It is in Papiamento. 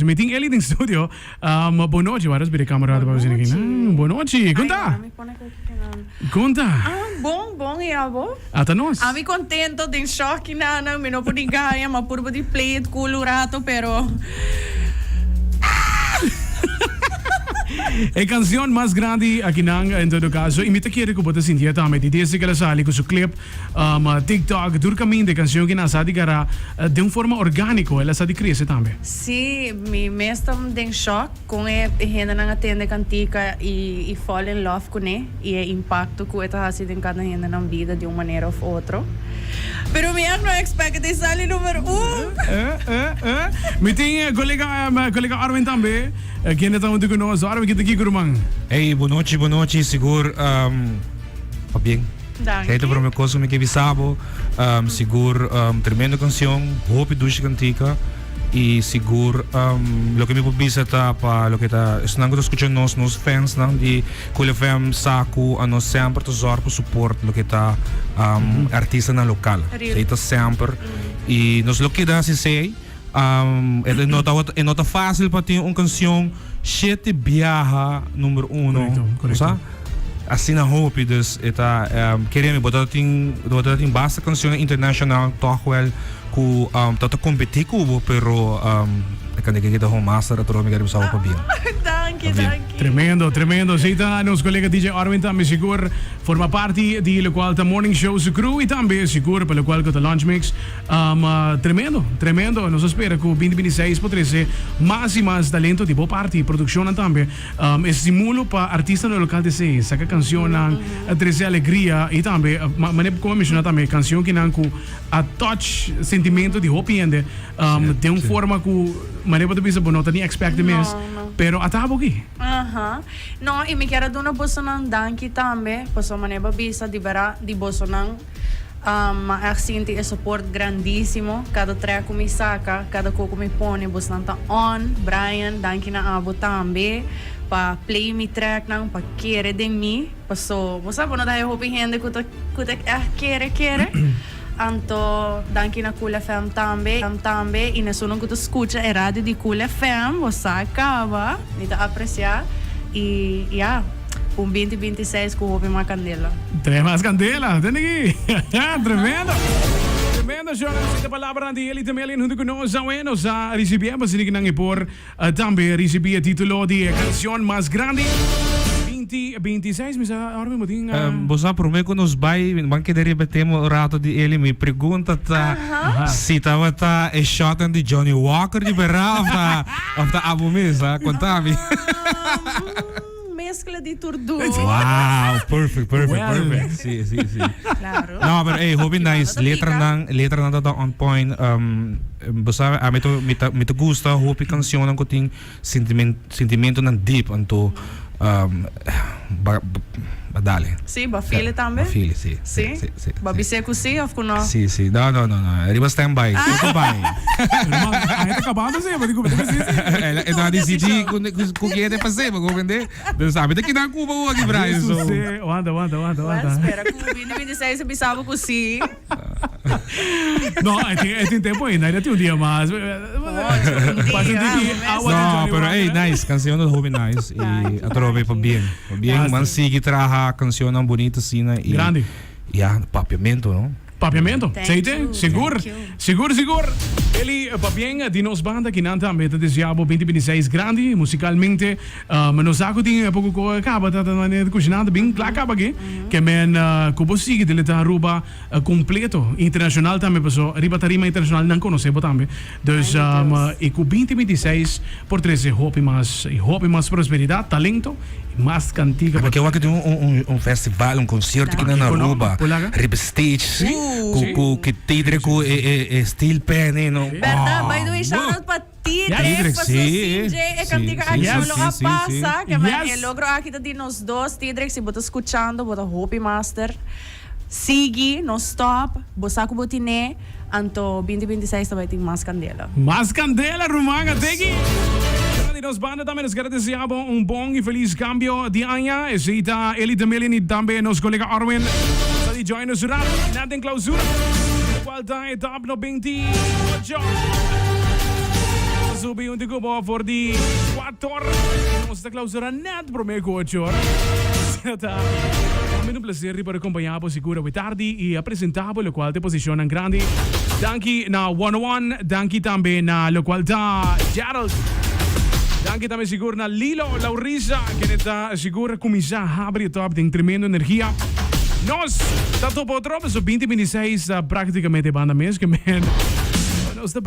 Nice. Mi tin Eli den studio. Um, bon nochi. Waar is bij de camera? Bon nochi. Bon nochi. Conta. Con ta? Ah, bon, bon, y abo? Ata nos. Ami contento, den shock y nada, mi no por ni gaya, ma purba di play it cool un rato, pero... E cancion mas grandi akinan en todo caso, y mi ta kere cu bo ta sinti e tambe, di desde que el a sali cu su clip, um, TikTok, tur caminda e cancion kinan sa di gara den un forma organico, el a sa di crece tambe. Sí, mi mes ta den shock. Kon e hendenan a tende kantika i fall in love kuné i e impakto ku e ta hasi den kada hende nan bida di un manera òf otro. Pero mi ègt no a expect ku ta e sali number un. Mi tin kolega kolega Arwin tambe kende ta huntu ku nos. Arwin kita kiko ruman? Hey, bonochi, bonochi. Sigur pabien. Danki. Esei ta prome kos ku mi ke bisa bo. Sigur tremendo kansion, hopi dushi kantika. Y sigur loke mi por bisa ta pa loke ta esnan cu ta scucha nos, nos fansnan di Cool FM sa cu anos semper ta zorg pa support loke ta artistanan local. Esey ta semper y nos lo keda haci esey. E no ta e no ta facil pa tin un cancion shete biaha number uno, bo sa? Asina hopi dus e ta kere mi bo ta tin bo ta tin basta cancionnan international toch wel. Ku ta ta kompetí ku bo pero e kende ke ta hon master atrobe mi kere bisa bo pabien. Danki danki. Tremendo tremendo así ta nos kolega DJ Arwin tambe sigur forma parti di lokual ta morning show su crew y tambe sigur pa lokual ku ta lunch mix tremendo tremendo nos a spera ku binti binti seis por trese mas y mas talento di bo parti produkshonnan tambe estimulo pa artistanan lokal ta esei saka kanshonnan trese alegria y tambe manera ku a menshona tambe kanshon kinan ku a touch sentimento di hopi hende um, den un forma ku manera bo ta bisa bo no ta ni expect di mes, pero a ta abo aki. Aha. No, i mi kier a duna bosonan danki tambe, pasobra manera bo a bisa di bera di bosonan um, m'a ègt sinti e support grandísimo. Kada track ku mi saka, kada ko ku mi pone, bosonan ta on. Brian, danki na abo tambe pa play mi tracknan, pa kere den mi. Paso bo sa bo no ta hay hopi hende ku ta ku ta ègt kere kere. Anto danki na Cool FM tambe tambe i na esunnan ku ta skucha e radio di Cool FM bo sa kaba mi ta apresiá i ya un binti binti seis ku hopi mas kandela. Trae mas kandela, tende aki. Tremendo. Tremendo shownan. Esei ta palabranan di Elite Melian huntu ku nos awe. Nos a risibié pa asina ku nan e por Tambe ricibi e titulo di e cancion mas grandi binti binti seis mi sa ahora mismo tin. Bo sa prome cu nos bay ban keda riba e tema un rato di Eli mi pregunta ta si tabata e shotnan di Johnny Walker di bera of ta of ta abo mes ha conta mi. Mezcla di tur dos. Wow perfect perfect Well. perfect si si si. Claro. No pero ey hopi nice Ki banda ta pica. letranan letranan ta ta on point Bo sabe, ami ta, mi ta, mi ta gusta hopi cancionnan cu tin sentimen, sentimentonan deep, anto, um, ba, ba dale. Sí, ba feel tambe? Ba feel, sí. Sí? Sí, sí, Ba sí. bis'é cu sí of cu no? Sí, sí. No, no, no, no. Riba stand-by. Cu bai. Herman, ahi ta cabando sí, bo di cu bo ta bisí sí. El, el no a dicidi cu, cu, cu ken te pasé, bo comprende? Dus ami ta keda Cuba cu aki, Brian, so. Sí, wanta, wanta, wanta, Well, wanta. spera cu binti bintiseis a bisa bo cu sí. No, e tin, e tin tempo ainda, ainda tin un dia mas. Pasa un tiki awa di No, Johnny pero Walker. ey, nice. Cancionnan ta hopi nice. Y atrobe pabien. Pabien, man sigui traha cancionnan bonito asina y Grandi. Ya, papiamento, no? Papiamento, Thank seite, you, sigur, thank you. sigur, sigur. Eli, pabien di nos banda kinan tambe ta desea bo binti binti seis grandi musicalmente. Ma nos sa ku tin poko ku a kaba ta ta manera di kushiná ta bin kla kaba aki. Ke men ku bo sigui dele ta Aruba kompleto, internashonal tambe paso riba tarima internashonal nan konosé bo tambe. Dus i ku binti binti seis por trese hopi mas i hopi mas prosperidat, talento i mas kantika Mi pa. ke wak tin un un festival, un konsierto aki na Aruba riba stage ku ku ku Tidre ku e e e steel pan ei no. Bèrdat, by the way shout out pa Tidrick paso sin dje e cantica aki no lo a pasa ke men e logro aki ta di nos dos Tidrick si bo ta scuchando bo ta hopi master sigui no stop bo sa cu bo tine anto binti binti seis ta bay tin mas candela. Mas candela ruman ateki di nos banda tambe nos kier a desea bo un bon y feliz cambio di aña esey ta Eli de Melin y tambe nos colega Arwin sa di join nos un rato nan den clausura. Falta e top 98. Subi un tico for di 4. Nos ta clausura net prome cu 8 or. Ta un placer di por acompaña bo sigur awe tardi y a presenta bo locual ta posicionnan grandi. Danki na 101, danki tambe na locual ta Gerald. Danki tambe sigur na Lilo Laurisa, kende ta sigur a cuminsa habri e top den tremendo energia. Nos ta topa otro, so 2026 ta practicamente banda mes, ke men nos ta.